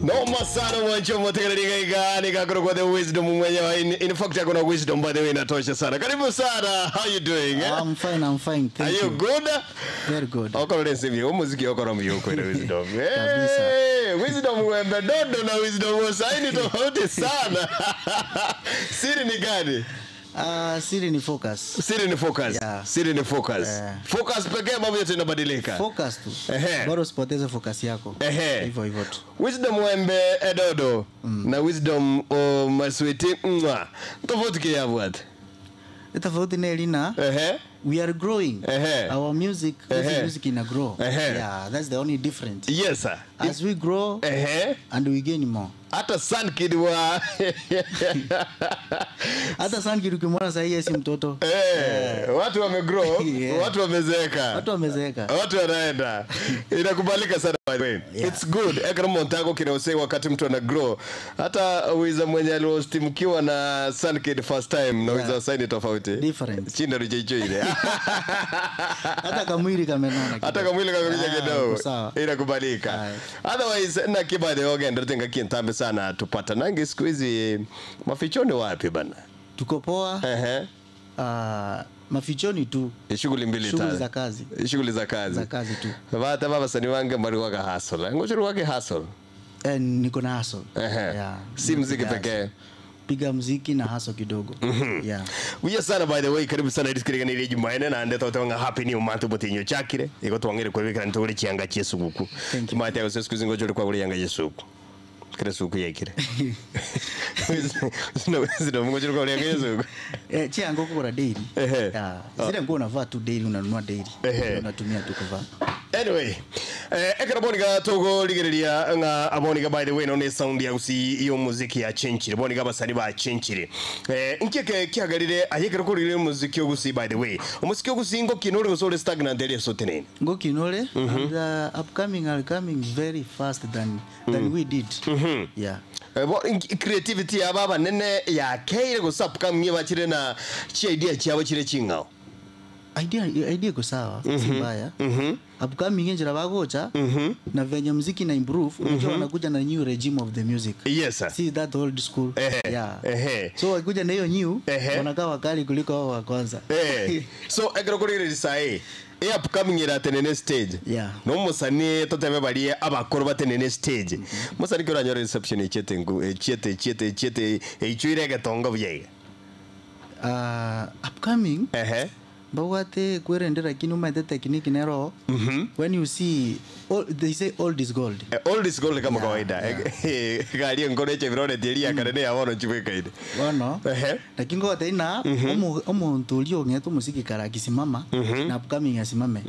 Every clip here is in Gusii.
Noma sana mwancho motegereri iga iga nikakorokwa the wisdom mwenyewe in, in fact akona wisdom by the way inatosha sana karibu sana how you doing eh? I'm fine, I'm fine. Thank Are you you. good Very good. okorora ense omuziki okora omuya okwere wisdom Kabisa. hey, wisdom wembe dodo na wisdom usaini tofauti sana siri ni gani Siri ni focus. siri ni focus Yeah. siri ni focus Yeah. focus pekee mambo yote inabadilika Focus tu. Ehe. Bora usipoteze focus yako. Ehe. Hivyo hivyo tu. wisdom wembe edodo na wisdom o maswiti mwa tofauti kiyabwate Tofauti na Elina, ehe we are growing. Ehe. Our music, Ehe. this music ina grow. Ehe. Yeah, that's the only difference. yes sir As we grow ehe and we gain more. hata Sunkid wa Hata Sunkid ukimwona sasa yeye si mtoto. eh watu wamegrow Yeah. watu wamezeeka Watu wamezeeka. watu wanaenda inakubalika sana by the way. Yeah. It's good ekero montago kinausei wakati mtu ana grow hata wiza mwenye aliostimkiwa na Sunkid first time na wiza Yeah. saini tofauti Different. chinda rucheichoile Hata kamwili kamenona. hata kidogo. kamwili kamekuja Ah, kidogo uko sawa. inakubalika Aye. otherwise nakibade ogenda tenga kintambe sana tupata nange siku hizi mafichoni wapi bana Tuko poa. ehe Mafichoni tu. shughuli mbili Shughuli tatu. za kazi. shughuli za kazi Za kazi tu. vata vavasani vange mbari waka hustle ngochori wake hustle Eh, niko na hustle. Ehe. Yeah. Si mziki Piga pekee. hustle. Piga mziki na hustle kidogo. Yeah. Uya sana by the way karibu sana risikiriganire jumaine na ndeta utawanga happy new month mutinyo chakire iko twangire kwebikira ntugure chianga chiesuguku Thank you. mate agose siku zingo chori kwagure yanga yesuku kire suku yekire sino sino mungo chori kwagure yanga yesuku Eh, chianga ukugura daily. Ehe. Yeah. Zile nguo unavaa tu daily unanunua daily. Ehe. Unatumia tu kuvaa. anyway eh, ekero boniga tugorigereria ng'a aboniga by the way no ne sound ya gusi iyo muziki ya chenchire boniga abasani ba chenchire eh, nkieke kiagarire ayekero kurigereria muziki ogusi by the way omuziki ogusi ngo kinore gusore stagnant eri sotenene Ngo kinole and the upcoming are coming very fast than we did. Yeah. Eh, bo creativity yaba abanene yakeire gusa upcoming bakire na chi idea chiabo chire ching'ao Idea idea iko sawa, si mbaya. Upcoming njira bagocha na venye muziki na improve, unajua wanakuja na new regime of the music. yes sir See that old school. Ehe. Yeah. Ehe. So wakikuja na hiyo new Ehe. wanakaa wakali kuliko hao wa kwanza. Eh, so ekero kurigereria sahi e upcoming iratenene stage Yeah. no musani totebe barie abakoro batenene stage musani kio oranyore reception echiete ngu echiete echiete echiete eichwire egetonga buya iga Upcoming ehe babwate kwerende lakini umaete technique nero when you see all, they say old is gold. Eh, old is gold kama Yeah, kawaida gari enkoro eche birore tieri yakare ne yabono chibwekaine Bono Ehe. lakini ngote ina omonto oria ong'ete omosiki kare akisimama na upcoming asimame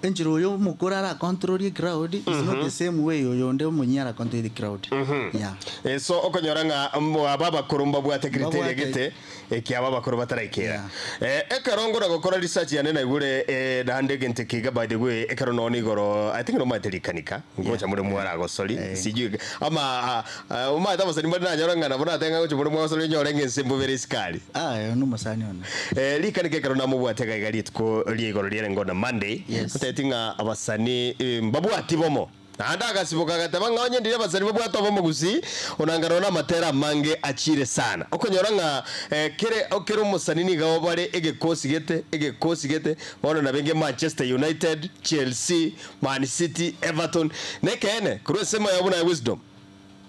enchera oyo omokoro ara control the crowd is not the same way oyo onde omonyi ara control the crowd. Yeah. Eh, so okonyora ng'a aba abakoro mbabwate criteria Mbabwate. gete ekiaba abakoro bataraikera eh, ekero ngora gokora research yane naigure eh, naende egento kiga by the way ekero nona igoro i think nomaete rikanika ngocha muri mwaragosori sijui ama ah, ah, omaete abasani mbari nanyora ng'a nabo natenga gocha muri mwagosori nyore ng'ense mbubere isikari Ah, no musani ona. Eh, rikanika ekero namobwate gaiga rituko ria igoro riere ngona monday Yes. oteti ng'a abasani eh, mbabwati bomo naende agasiboka agateba ng'a onye ndire abasani babwate obomo gusii onanga nona amatera amange achire sana okonyora ng'a eh, kere okere omosani niga bare egekosi gete egekosi gete bono nabenge manchester united chelsea man city everton nekeene korwa esemo yabo na wisdom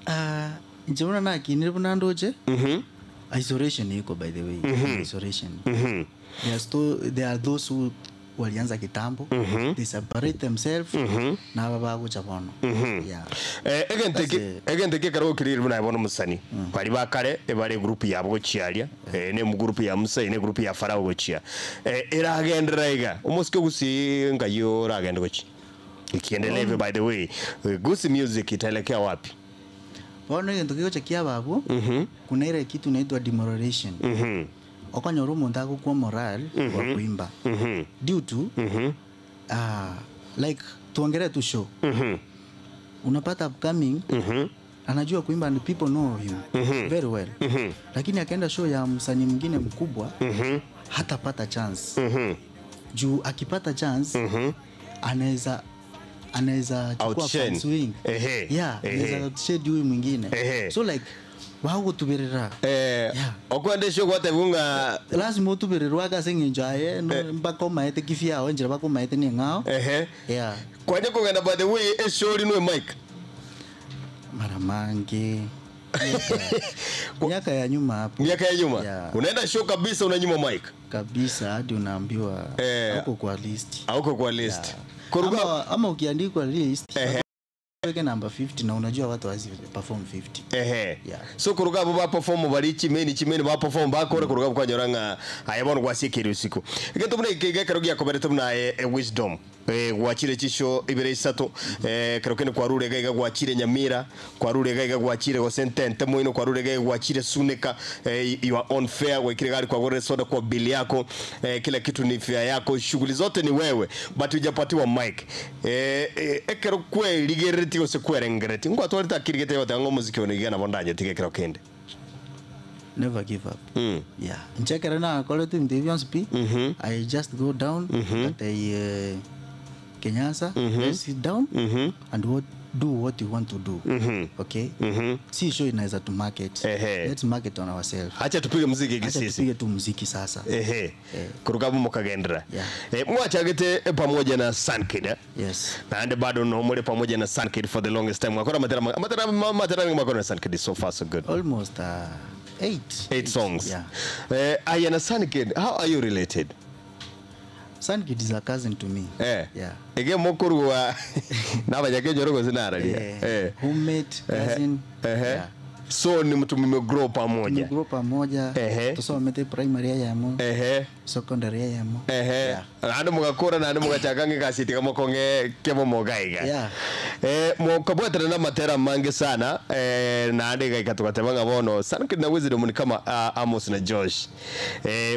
Ah, inche buna nakinire buna ndoche. Isolation iko by the way. Isolation. There are still, there are those who walianza kitambo they separate themselves na aba bagocha bono. Yeah. Eh, egente ki That's egente ki karo kiriri buna bono musani bari bakare ebare group yabo gochiaria eh, ne mu group ya Musa ne group ya Farao gochia eh, eragendera iga omosike gusi ngayo ragenda gochi ikiendelea hivyo by the way eh, gusi music itaelekea wapi Bono egento kigocha kia babwo kuna ile kitu inaitwa demoralization. Okonyora omonto agokwa moral wa kuimba due to like tuongelee tu show unapata upcoming anajua kuimba and people know him very well lakini akaenda show ya msanii mwingine mkubwa hatapata chance juu akipata chance anaweza anaweza chukua Outshine. fans wengi. Ehe. Yeah, Ehe. anaweza outshade huyu mwingine. Ehe. So like wagotuberera. Eh, Yeah. okwende show gwatebwa ng'a Lazima otubererwa ase eng'encho aye no mbakomaete kivyao enchera bakomaete ni eng'ao. ehe Yeah. kwanya kogenda by the way eshow rinwe mic Mara mangi. Miaka ya nyuma hapo. miaka ya nyuma Yeah. unaenda show kabisa unanyuma mic Kabisa hadi unaambiwa Eh. huko kwa list. auko kwa list Yeah. Kuruga Ama, ama ukiandikwa list Ehe. weke namba 50 na unajua watu hawezi perform 50. ehe Yeah. so kuruga abo baperform bari chimeni chimeni baperform bakore kuruga kwanyora ng'a aya bono gwasiekire usiku gento buna gekero giakoberete buna wisdom gwachire chisho ibere isato kero kende kwarure gaiga gwachire nyamira kwarure gaiga gwachire gose ntente moino kwarure gaiga gwachire suneka you are on fair gwekire gari kwagorere soda kwa bili yako kila kitu ni fair yako shughuli zote ni wewe but hujapatiwa mic ekero kwerigerereti gose kwerengereti ngwatwarete akirigete yote ngo muziki ono igana bondanye tige kero kende Never give up. Yeah. Nchekere na kole tu interviews pi. I just go down at a Kenyansa, let's sit down and what do what you want to do. Okay? Si show inaweza to market. Ehe. Let's market on ourselves. acha tupige muziki Acha gisisi tupige tu muziki sasa. ehe kuruga mukagendera Yeah. mwachagete pamoja na Sunkid eh? Yes. naende bado no muri pamoja na Sunkid for the longest time mwakora matera matera matera mwakora na Sunkid so far so good Almost eight. eight songs Yeah. aya na Sunkid how are you related Sunkid is a cousin to me. eh Yeah. ege mokorwa nabanyakenyoro gose nararia Eh, eh Roommate, cousin. ehe Yeah. so ni mtu mmegrow pamoja Tumegrow pamoja. Ehe. Tusomete primary yamo, ehe secondary yamo. ehe Yeah. naende mugakora naende mugachaka ng'ekasiti kamokong'e kebo mogaiga Yeah. mukabwatana na matera mange sana naende gaika tugateba ng'a bono Sunkid na Wisdom ni kama Amos na Josh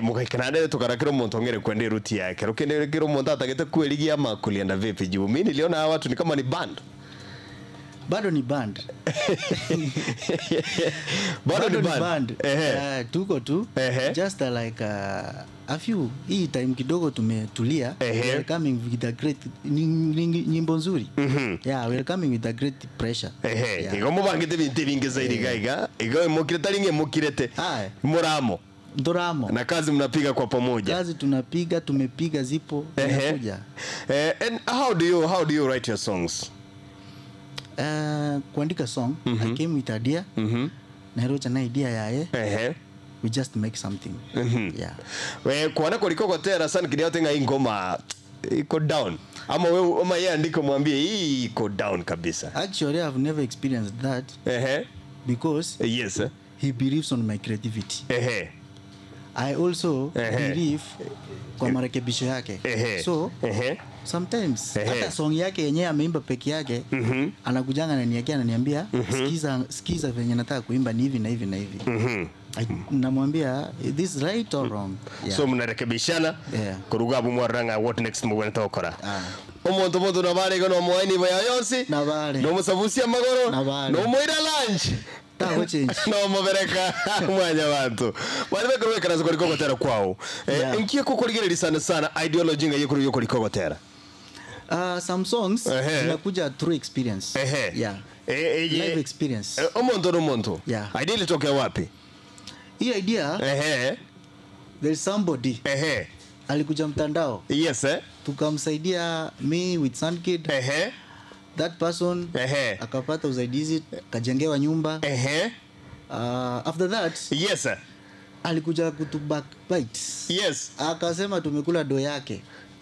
mugaika naende tukarakira omonto ong'ere kwenda eruti yake rukende kira omonto atagete kwerigia ama kulienda vipi juu mi niliona hawa watu ni kama ni band Bado ni band. bado ni band, Ehe. Tuko tu. Ehe. Just like a few hii time kidogo tumetulia. Ehe. We are coming with a great nyimbo nzuri. Yeah, we are coming with a great pressure. Ehe, Yeah. igo mubangite bintu ebinge zaidi gaiga igo mukirete ringe mukirete Aye. muramo Ndoramo. na kazi mnapiga kwa pamoja Kazi tunapiga, tumepiga zipo Ehe. zinakuja. And how do you write your songs? Kuandika song, I came with idea. Nairocha na idea yaye. Ehe. We just make something. Yeah. We kuona kulikogotera sana kidia tenga hii ngoma iko down ama wewe ama yeye andiko mwambie hii iko down kabisa. Actually, I've never experienced that Ehe. because Yes. eh. he believes on my creativity. Ehe. I also Ehe. believe kwa marekebisho yake. Ehe. So Ehe. sometimes Ehe. hata song yake yenyewe ameimba peke yake anakujanga ananiekea ananiambia sikiza, sikiza venye nataka kuimba ni hivi na hivi na hivi. Namwambia this right or wrong. Yeah. So mnarekebishana Yeah. kuruga abu mwaranga what next mugwene tokora. Ah. Omonto monto nabare gono mwaini baya yonsi. Nabare. No musabusia magoro. Nabare. No moira lunch. Tago change. No mubereka mwanya bantu. Bari bekorwekana kulikogotera kwao. Yeah. Nkiye kukurigereria sana sana ideology nga yekuru yokulikogotera. Some songs Ehe. zinakuja through experience. Ehe. Yeah. Life experience. Omonto no monto. Yeah. Idea ilitokea wapi? Hii idea Ehe. there's somebody Ehe. alikuja mtandao Yes eh. tukamsaidia me with Sunkid. Ehe. That person Ehe. akapata usaidizi kajengewa nyumba. Ehe. After that Yes. eh. alikuja kutu backbite. Yes. Akasema tumekula do yake.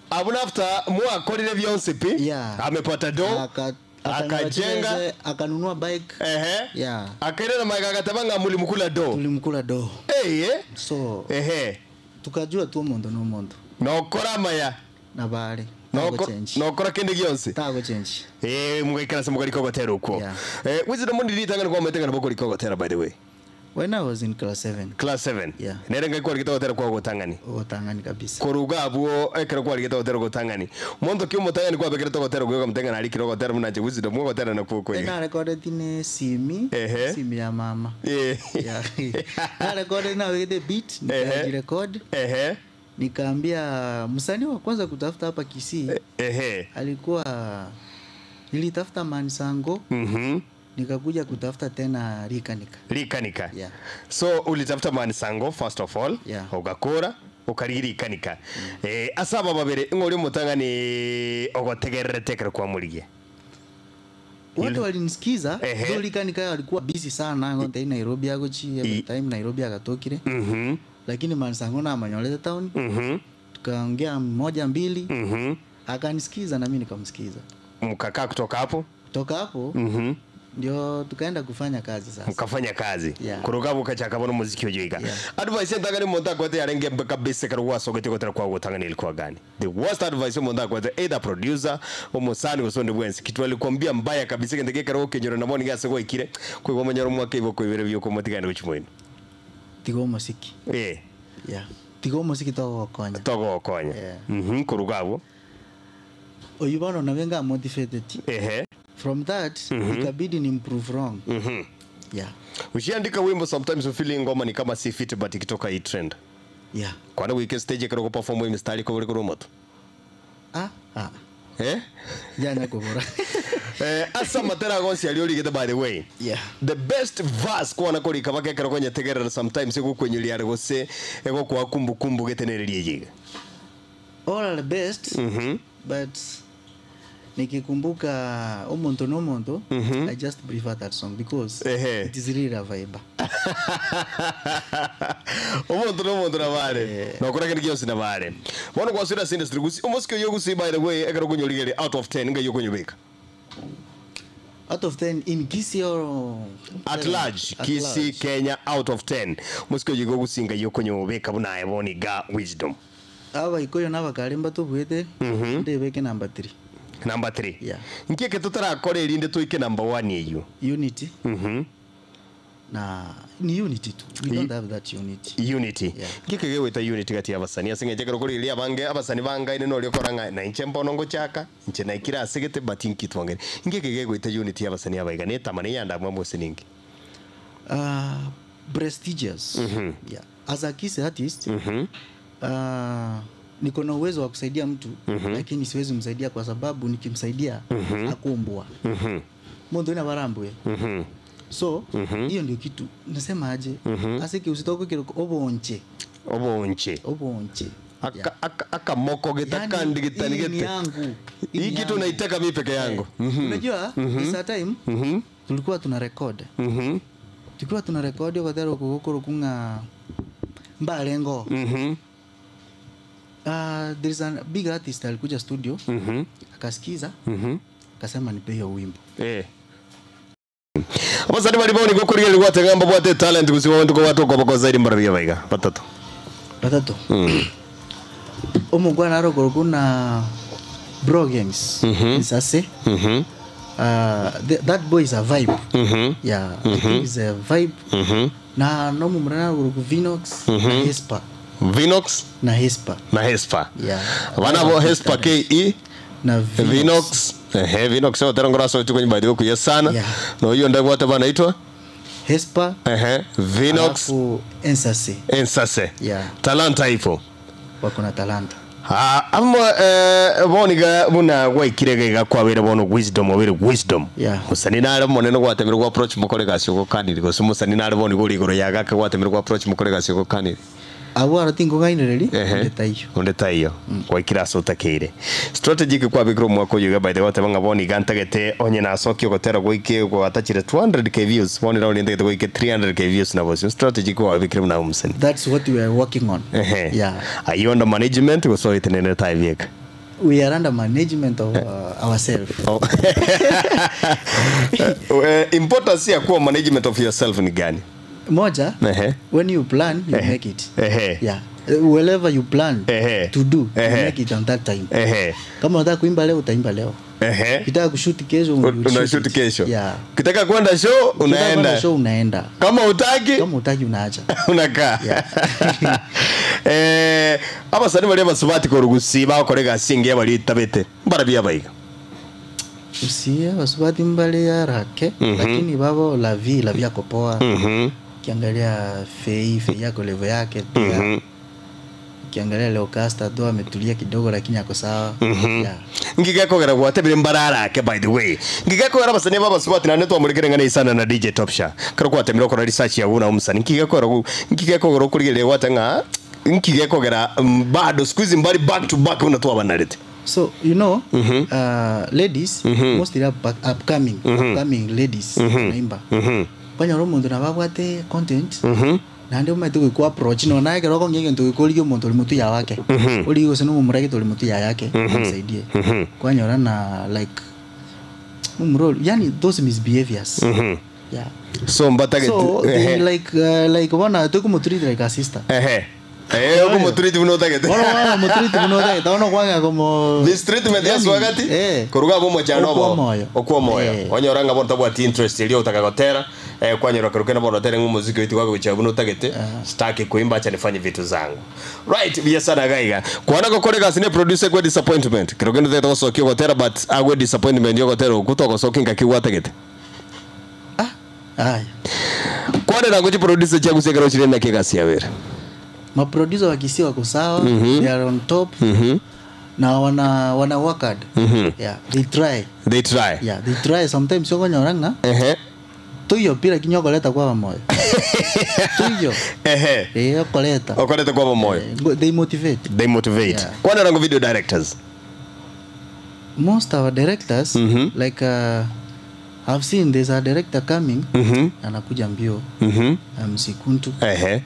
Abuna after mwakorire byonse pi. Yeah. Amepata do. Akajenga Akajenga. akanunua bike. Ehe. Yeah. Akaenda na akataba nga mulimukula do. Tulimkula do. Eh eh. So Ehe. tukajua tu omonto no omonto Nokora maya. na bare Tago change. Nokora kende gyonse. Tago change. Mugaikara se mugarikogotera ukwo. Yeah. Wisdom ndiritangana kwa metengana bokorikogotera by the way. When I was in class 7. Class 7. Yeah. Nere ngai kwarigitogotera kwa gutangani. Ogotangani kabisa. Kuruga abwo ekero kwarigitogotera gutangani. Monto ki omotangani kwabekere togotera gwe mutengana ari kirogotera munache wisdom gotera na kuko Na recorded ne simi, Ehe. simi ya mama. Eh. Yeah. Na recorded na weke the beat, Ehe. nikajirecord. Ehe. Nikaambia msanii wa kwanza kutafuta hapa Kisii Ehe. alikuwa Nilitafuta Mansango, nikakuja kutafuta tena Rikanika. Rikanika. Yeah. So ulitafuta Mansango first of all, Yeah. ogakora okarigia Rikanika. Eh, ase aba babere ng'ori omotang'ani ogotegererete ekero kwamorigia. Watu walinisikiza, Ehe. though Rikanika alikuwa busy sana ngote Nairobi agochi every time Nairobi agatokire. Lakini Mansango namanyorete town. Tukaongea moja mbili. Akanisikiza na mimi nikamsikiza. Mkakaa kutoka hapo? Kutoka hapo ndio tukaenda kufanya kazi sasa. Mkafanya kazi. Yeah. Kuruga abwo okachaka bono omoziki oyo iga. Yeah. Advice entang'ani omonto akwete yarenge mbe kabisa ekero gwasogete gotera kwa gotang'ani ilikuwa gani? The worst advice omonto akwete either producer, omosani gose onde bwensi. Kitu alikwambia mbaya kabisa egento gekero okenyora nabo niga ase gwaikire, koigwa omonyore omwaka igo okoibera buya okomotigana gochia moino. Tiga omosiki. Eh. Yeah. Tiga omosiki togogokonya. Togogokonya. Yeah. Koruga abwo. Oyio bono nabe nga motivated. Ehe. From that ikabidi ni improve wrong. Yeah. Ushiandika wimbo sometimes you feel ngoma ni kama si fit but ikitoka hii trend. Yeah. Kwana wike stage ekero goperform emistari kobore korwa omoto. Ah, ah. Eh? Jana kobora. Eh, ase amatera agonsi aria origete by the way. Yeah. The best verse kwana korika baka ekero konyetegerera sometimes egokwenyeria are gose egokoa kumbukumbu getenereria eye iga. All are the best. But nikikumbuka omonto no omonto, I just prefer that song because Ehe. it is really a vibe. Omonto no omonto nabare. Nokora kende gionsi nabare. Bono gwasura ase industry gusi omosike oyo gusii by the way ekero okonyorigereria out of 10 ngai okonyobeka. Out of 10 in Kisii or At large, At Kisii, large. Kenya out of 10. Omosike oyo iga ogusi ngai okonyobeka buna aye bono iga wisdom. Abaikoyo na abakare mbatobwete ndebeke number 3. Number 3. Yeah. Nki eke totarakora erinde toike number 1 eywo? Unity. Na ni unity tu. We don't have that unity. Unity. Yeah. Nki eke gegoeta unity gati ya abasani ase eng'encho ekero okorigereria abange abasani bangaine noria okora ng'a na inche mbono ngochaka, inche naikire ase gete but inki twang'aine. Nki eke gegoeta unity ya abasani aba iga? Netama neyanda mwa gose ninki? Prestigious. Yeah. As a Kisii artist, niko na uwezo wa kusaidia mtu, lakini siwezi msaidia kwa sababu nikimsaidia akumbwa. Mundu ina barambwe. So, hiyo ndio kitu nasema aje. Ase usitoke kiroko obonche. Obonche. Obonche. Aka aka akamoko geta Yaani, kandi geta hii ni nigete. yangu. Hii Hii ni kitu yangu. naitaka mimi peke yangu. Unajua, mm -hmm. time tulikuwa tuna record. Tulikuwa tuna record okotera okogokoro kung'a mbarengo. There is a big artist alikuja studio. Akasikiza. Akasema nipe hiyo wimbo. Abasani bari boni gokorigereria gwatega mbabwate talent gose abanto kobwate okoboko zaidi mbarabia baiga batato. Batato. Omongwana arokoro kuna Bro Gangs. Nsase. That boy is a vibe. Yeah, I think it's a vibe. Na no mumrana arokoro ku Vinox na Hespa. Vinox Na Hespa. na Hespa. Yeah. Bana bo Hespa KE Na Vinox. Vinox. Ehe, Vinox otero ngora so tuko nyumba yako ya sana. Yeah. Na hiyo ndio watu bana itwa. Hespa. Ehe, Vinox Alafu Ensase. Ensase. Yeah. Talanta ipo. Wako na talanta. Ah, amo boniga buna gwaikire gaiga kwabere bono wisdom obere wisdom. Yeah. Musani nare monene gwatemire gwa approach mokore gasi ogokaniri gose musani nare boni gori igoro yagaka gwatemire gwa approach mokore gasi ogokaniri. Abwo aro tingong'ainereri, Ehe. onde taiyo. Onde taiyo. Gwaikire ase otakeire. Strategy eke kwabekire omwaka oyo iga by the way gwateba ng'a bono iga ntagete onye nasokia ogotera goike gwatachire 200k views bono round ntagete goike 300k views nabo ase strategy kwabekire buna omusani. That's what we are working on. Ehe. Yeah. Are you under management gose oetenenere aye bieka? We are under management of ourselves. Oh. Importance ya kuwa management of yourself ni gani? Moja, Ehe. when you plan, you Ehe. make it. Ehe. Yeah. Wherever you plan Ehe. to do, you Ehe. make it on that time. Ehe. Kama unataka kuimba leo, utaimba leo. Ehe. Ukitaka kushoot kesho, you Una shoot shoot it. kesho. Yeah. Ukitaka kwenda show, Ukitaka kwenda unaenda. show, unaenda. Kama hutaki, Kama hutaki, unaacha. unakaa. Yeah. Abasani baria basubati korugusi bakore gasi engiya baria itabete. Mbarabia baiga. Usiye basubati mbale ya rake, lakini babo la vie, la vie yako poa. Ukiangalia Fei, Fei yako level yake pia. Ukiangalia leo Caster though ametulia kidogo lakini ako sawa. Yeah. Ngigekogera gwatebire mbararake by the way. Ngigekogera abasani babasubati naende twamorekire ng'a neisana na DJ Topsha. Kero gwatemire okora research yago na omusani nkigekogera nkigekogera okorigereria gwate ng'a nkigekogera bado siku hizi mbari back to back buna twabanarete. So you know, ladies mostly upcoming upcoming ladies naimba. Kwanyora omonto nabo abwate content naende omanyete goikwa approach nonya naye ekero okong'ia egento goika origie omonto ore motwe yago ake. Origie gose na omomura gete ore motwe yaye ake omosaidie. Kwanyora na like momura oria yaani those misbehaviors. Yeah. So mbatagete So they like like bono tokomotreat like a sister. Ehe. Eh, okomotreat buna otagete. Bono kwamotreat buna otagete bono kwang'ea komo Mistreatment yani, yaswagati eh. koruga abo omochando Okwa obo omoyo. okwa omoyo Eh. onyora ng'a bono tabwati interest eria otaka gotera eh, kwanyora kero kende bono otere ng'a omoziki oito gwagochia buna otagete sitaki kuimba acha nifanye vitu zangu right buya sana iga iga kwana gokora egasi ne producer ekwe disappointment kero kende otagete gosokia ogotera but agwe disappointment ya ogotera okwo togosokia ngaki gwatagete Ah, aya. Kwanera ngochi producer chiagusia ekero chire naki egasi yabere. Maproducer wa Kisii wako sawa, they are on top na wana wana work hard. Yeah, they try. They try. Yeah, they try sometimes okonyora ng'a Ehe. toiyo pi lakini okoreta kwaba moyo. Toiyo. Ehe. Eh, okoreta. Okoreta kwaba moyo. Eh, they motivate. They motivate. Yeah. Kwanera ngo video directors. Most our directors like I've seen there's a director coming anakuja mbio Msikuntu Ehe.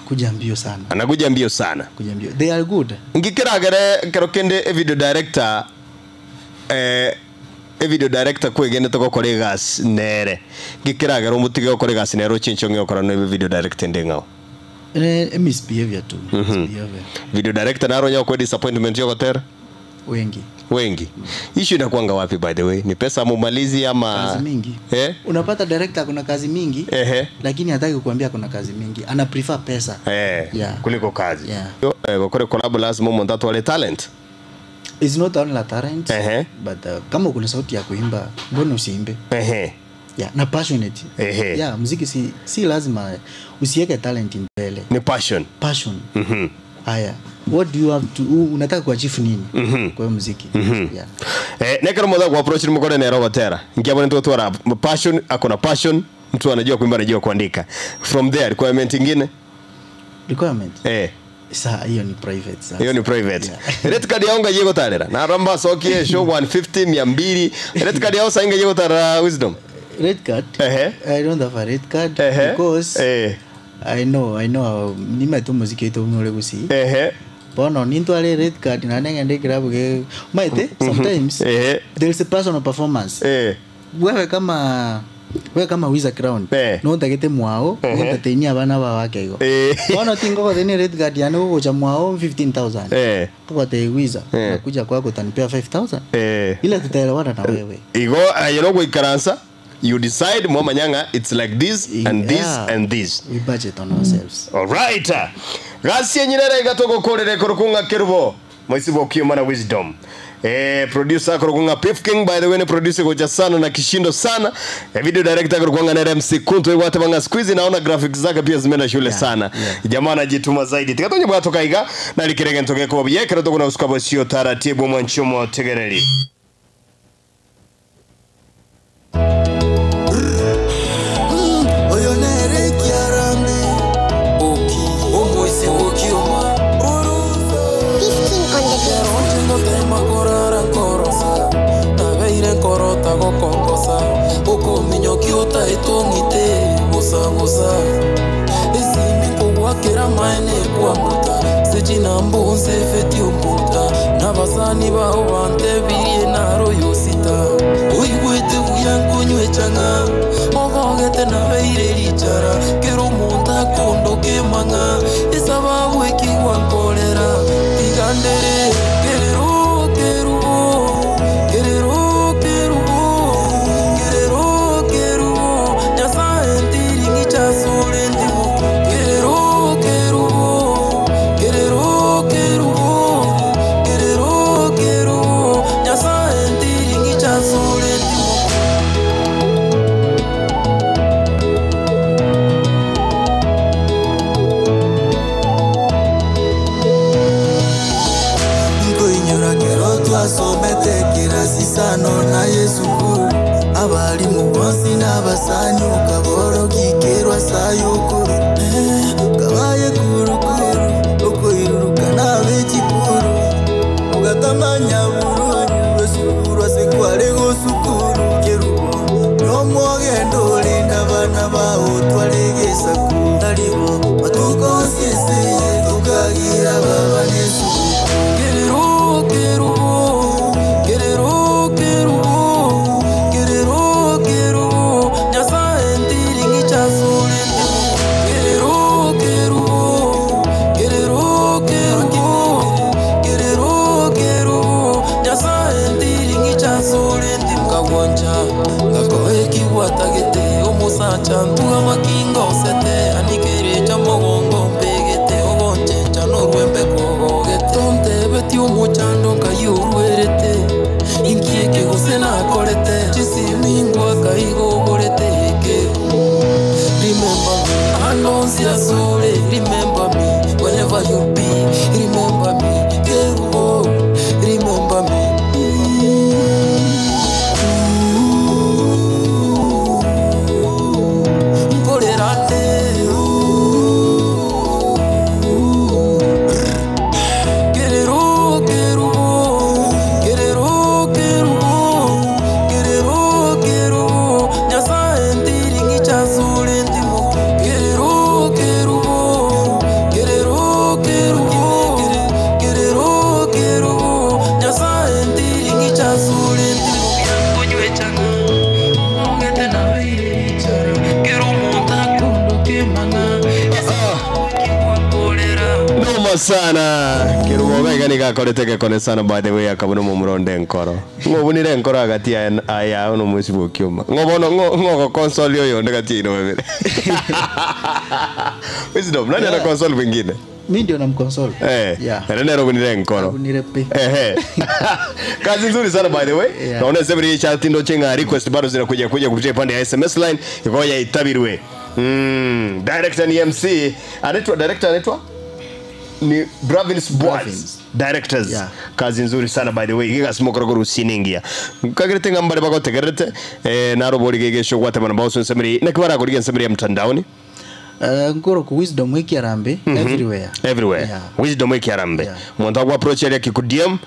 akuja mbio sana Anakuja mbio sana. kuja mbio they are good Ngikeragere kero kende e video director eh e video director kwegenete gokora egasi nere ngikeragere omotige gokora egasi nere ochinche ong'e gokora no video director ende ng'ao eh, misbehavior tu misbehavior video director naro onya gokwa disappointment yogotera wengi wengi issue inakuanga wapi by the way ni pesa mumalizi ama kazi mingi eh? unapata director kuna kazi mingi Ehe. lakini hataki kukuambia kuna kazi mingi ana prefer pesa Eh, Yeah. kuliko kazi Yeah. Yo, eh, gokore collab lazima omonto atware talent It's not only a talent Ehe. but kama kuna sauti ya kuimba mbona usiimbe Ehe. yeah, na passionate Ehe. yeah, muziki si, si lazima usiweke talent mbele ni passion passion haya what do you have to unataka kuachieve nini kwa hiyo muziki yeah. Eh, nekero motha ku approach ni mukore nero gotera nkiabone ntotwara passion akona passion mtu anajua kuimba anajua kuandika from there requirement ingine requirement eh saa hiyo ni private sasa hiyo ni private Yeah. rate card yao ngaye gotarera na ramba sokie show 150 200 rate card yao sainga gotarera wisdom red card Ehe. I don't have a red card Ehe. because eh I know nimaete omoziki oito buna ore gusii ehe bono nintware red card naende ng'ende ekirabu ge maete sometimes Ehe. there is a personal performance eh wewe kama wewe kama Wiza Crown Eh. no ntagete mwao entertain abana bao ake igo Eh. bono tingogoteni red card yane gogocha mwao 15000 eh kogote Wiza Eh. nakuja kwako utanipea 5000 eh ile tutaelewana na wewe igo aye no goikaransa you decide mwamanya ng'a it's like this and this Yeah. and this we budget on ourselves Alright. Gasi enyinere iga togokorere korokung'a kerubo. Moisi bokio mana wisdom. Eh, producer korokung'a Pif King by the way ni producer gocha sana na kishindo sana. Eh, video director korokung'a na MC Kunto iwate banga squeeze naona graphics zake pia zimeenda shule Yeah, sana. yeah. Jamaa anajituma zaidi. Tikatonye bwato kaiga na likirege ntoke ko byekero tokona usukabo sio taratibu mwanchumo tegereri. Oyo nere kiarame Oki Omoise okioma 15 on the beat. Onchingo korara nkorosa Nabeire nkorota gokongosa Okominyoki otaetong'ite Bosa bosa Esimi nkogwakera maene kwamuta Sechinambu nsefeti omuta Nabasani bao bantebirie naro yosita Oigwete buya nkonywa echang'a Ogogete nabeire richara Kero omonto akondoka emang'a Esababu ekigwa nkorera Tigandere kerero kerubo Kerero kerubo Kerero kerubo Nyasaye ntiring'ichasure ndimo Kerero kerubo Kerero kerubo Kerero kerubo Nyasaye ntiring'ichasure ndimo Abasani ukaborokikerwa sayukuru kabaye kurukuru ukoiruruka nabechikuru ugatamanya burunyu wesukurwa sekware gosukuru kerubo nomwogendo orinda abana bawo twaregesaku naribo batukosese tukagira baba nesuku Kerero, kerubo, kerero, kerubo, kerero, kerubo, Nyasaye ndiringichasure ndimo. Kerero, kerubo, kerero, kerubo, kerero, kerubo, Nyasaye ndiringichasure ndimo. Ngawonja, ngakoe kigwatagete, omusacha ntuga makinga osete, anikerecha mogongo mbegete, ogonchencha norwembe kogogete. Tontebeti omochando nkayurwerete, inkieke gose nakorete, chisimingwa kaigogorete ekeru. Remember me, anonsi asure, remember me, wherever you be, remember me, Kerubo, remember me. Noma sana kirubo gaiga nigakorete gekone sana by the way akabona mumuronde nkoro ng'obunire nkoro hagati ya yao nomusibu kiuma ng'obono ng'ogo console yoyo ndegati ino bebere wisdom nani ana console mwingine Mi ndio namconsole. Eh, Yeah. ere nero bunire nkoro Bunire pe. Ehe. Kazi nzuri sana by the way. Yeah. Naona sasa hivi chat ndo chenga request bado zinakuja kuja kupitia pande ya SMS line ikoja itabirwe. Director ni MC. Anaitwa director anaitwa ni Bravins Boys. Bravins. Directors. Yeah. Kazi nzuri sana by the way. Giga smokoro rusiningia. Kagerete ngambare bagotegerete narobori gegesho gwatemana bauso nsemiri nakibara kuriga nsemiri ya mtandaoni Nkoro ku wisdom wiki arambe everywhere. Everywhere. Yeah. Wisdom ikiarambe. Yeah. Muntu agwa approach area kiku DM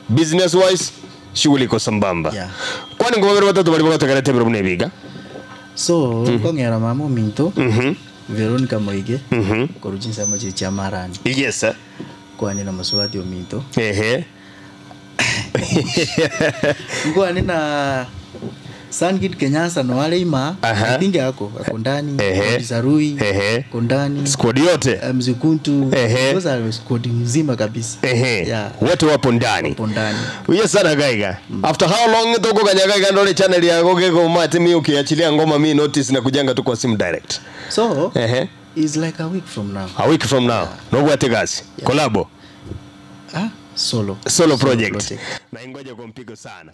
business wise shughuli iko sambamba. Yeah. Kwani ngo babiri batatu bari bagotegerete biro munebiga. So nkong'era mama ominto Veronica Moige koruchinsa mochi chia marani Yes. Eh? kwani na musubati ominto Ehe. nkwani na Sangit Kenyasa no wale ima. Aha. I think ako ako ndani. Ehe. Sarui Ehe. ako ndani. Squad yote. Mzikuntu. Ehe. Those are squad mzima kabisa. Ehe. Yeah. Wote wapo ndani. Wapo ndani. Uye sana gaiga. After how long toko kanyaga gaiga ndole channel yako gego mate mi ukiachilia ngoma mi notice na kujanga tu kwa simu direct. So Ehe. it's like a week from now. A week from now. No gwate gasi. Collabo. Ah, solo. Solo project. Na ingoja kwa mpigo sana.